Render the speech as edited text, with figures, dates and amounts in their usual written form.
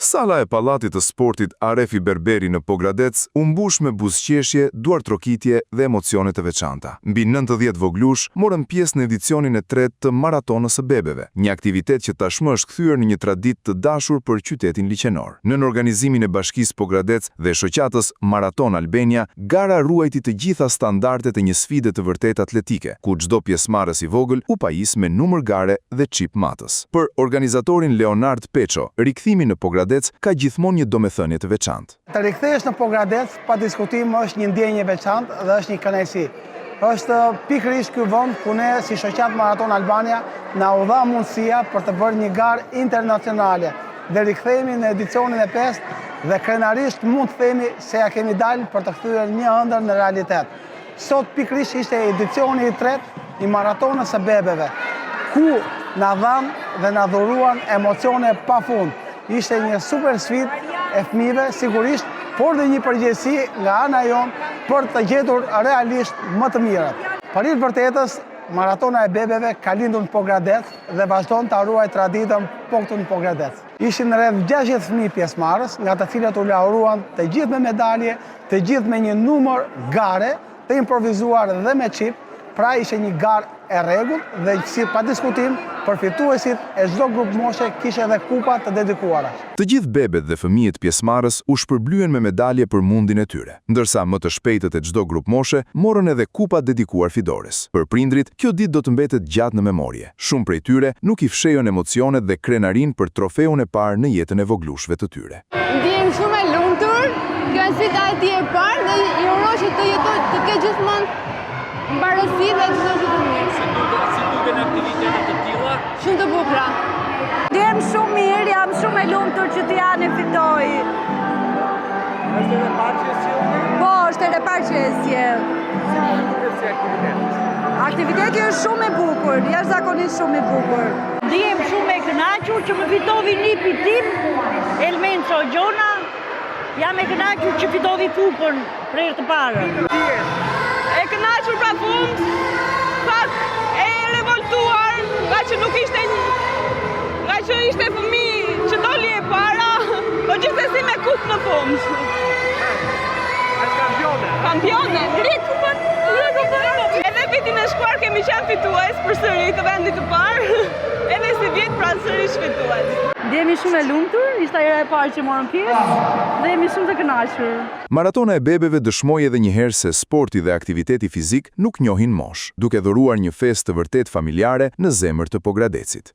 Salla e Pallatit të Sportit Arefi Berberi në Pogradec u mbush me buzëqeshje, duartrokitje dhe emocione të veçanta. Mbi 90 vogëlush morën pjesë në edicionin e tretë të Maratonës së Bebeve, një aktivitet që tashmë është kthyer në një traditë të dashur për qytetin liqenor. Nën organizimin e Bashkisë Pogradec dhe shoqatës Maraton Albania, gara ruajti të gjitha standardet e një sfide të vërtetë atletike, ku çdo pjesëmarrës i vogël u pajis me numër gare dhe çip matës. Për organizatorin Leonard Peço, rikthimi në Pogradec ka gjithmonë një domethënie të veçantë. Të rikthehesh në Pogradec, pa diskutim është një ndjenjë e veçantë dhe është një kënaqësi. Është pikërisht ky vend ku ne si shoqatë Maraton Albania na u dha mundësia për të bërë një garë internacionale dhe rikthehemi në edicionin e pestë dhe krenarisht mund të themi se ia kemi dalë për të kthyer një ëndërr në realitet. Sot pikërisht ishte edicioni i tretë i maratonës së bebeve, ku na dhanë dhe na dhuruan emocione pa fund. Ishte një super sfidë e fëmijëve, sigurisht, por dhe një përgjegjësi nga ana jonë për të gjetur realisht më të mirët. Për hir të vërtetës, maratona e bebeve ka lindur në Pogradec dhe vazhdon ta ruajë traditën po këtu në Pogradec. Ishin rreth 60 fëmijë pjesëmarrës, nga të cilët u lauruan të gjithë me medalje, të gjithë me një numër gare të improvizuar dhe me çip, pra ishte një garë e rregullt dhe si pa diskutim për fituesit e çdo grup moshe kishte edhe kupa të dedikuara. Të gjithë bebet dhe fëmijët pjesëmarrës u shpërblyen me medalje për mundin e tyre, ndërsa më të shpejtët e çdo grup moshe morën edhe kupa dedikuar fitores. Për prindërit, kjo ditë do të mbetet gjatë në memorie. Shumë prej tyre nuk i fshehën emocionet dhe krenarinë për trofeun e parë në jetën e vogëlushëve të tyre. Ndihem shumë e lumtur, kjo është sfida e tij e parë dhe i uroj që të jetojë, të ketë gjithmonë mbarësi dhe çdo gjë të mirë. Si duken, si duken aktivitete të tilla? Shumë të bukura. Ndihem shumë mirë, jam shumë e lumtur që Tiani fitoi. Është hera e parë që e sjellni? Po, është hera e parë që e sjell. Si po ju duket si aktivitet? Aktiviteti është shumë i bukur, jashtëzakonisht shumë i bukur. Ndihem shumë e kënaqur që më fitovi nipi tim, Elmenco Gjona. Jam e kënaqur që fitovi kupën për herë të parë. E kënaqur pa fund, pak e revoltuar, nga që nuk ishte një, nga që ishte fëmijë që doli e para, po gjithsesi me kupë në fund. Është kampione. Kampione, ngri kupën, ngri kupën. Edhe vitin e shkuar kemi qenë fitues përsëri të vendit të parë, edhe sivjet pra sërish fitues. Ndihemi shumë e lumtur, ishte hera e parë që morëm pjesë dhe jemi shumë të kënaqur. Maratona e bebeve dëshmoi edhe një herë se sporti dhe aktiviteti fizik nuk njohin moshë, duke dhuruar një festë të vërtetë familjare në zemër të Pogradecit.